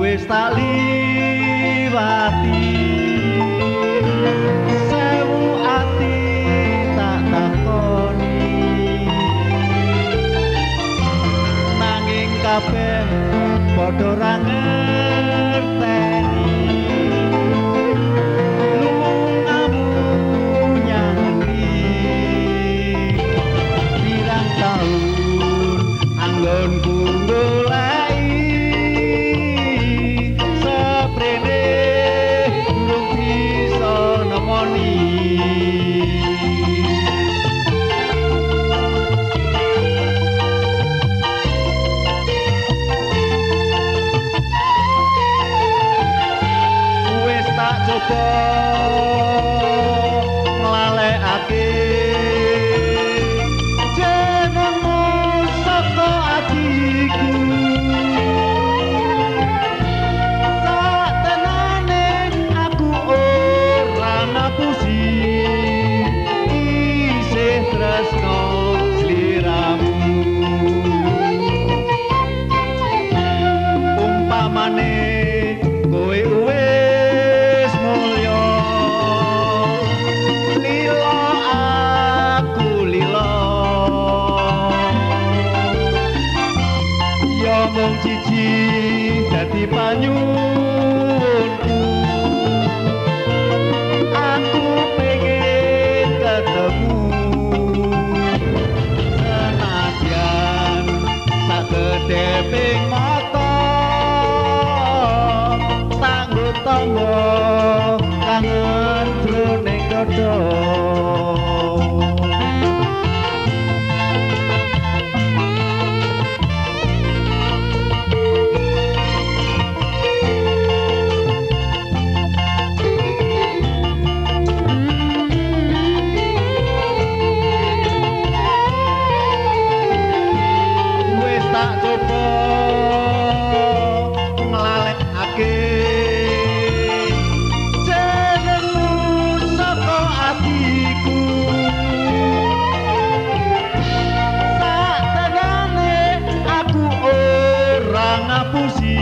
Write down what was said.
Wis tak liwati, sewu ati tak takoni, nanging kabeh padha ra ngerteni. Lungamu nyang endi? Pirang taun anggonku goleki, seprene durung bisa nemoni. Wis tak coba nglalekake jenengmu saka atiku, satenane aku ora ngapusi, isih tresno sliramu. Umpamane kowe wis mulya, lila aku lila, ya mung siji dadi panyuwunku, aku pengen ketemu. Senadyan sakedheping mata tanggo tangga kangen jroning dada. Wis tak coba nglalekake jenengmu saka atiku, satenane aku ora ngapusi,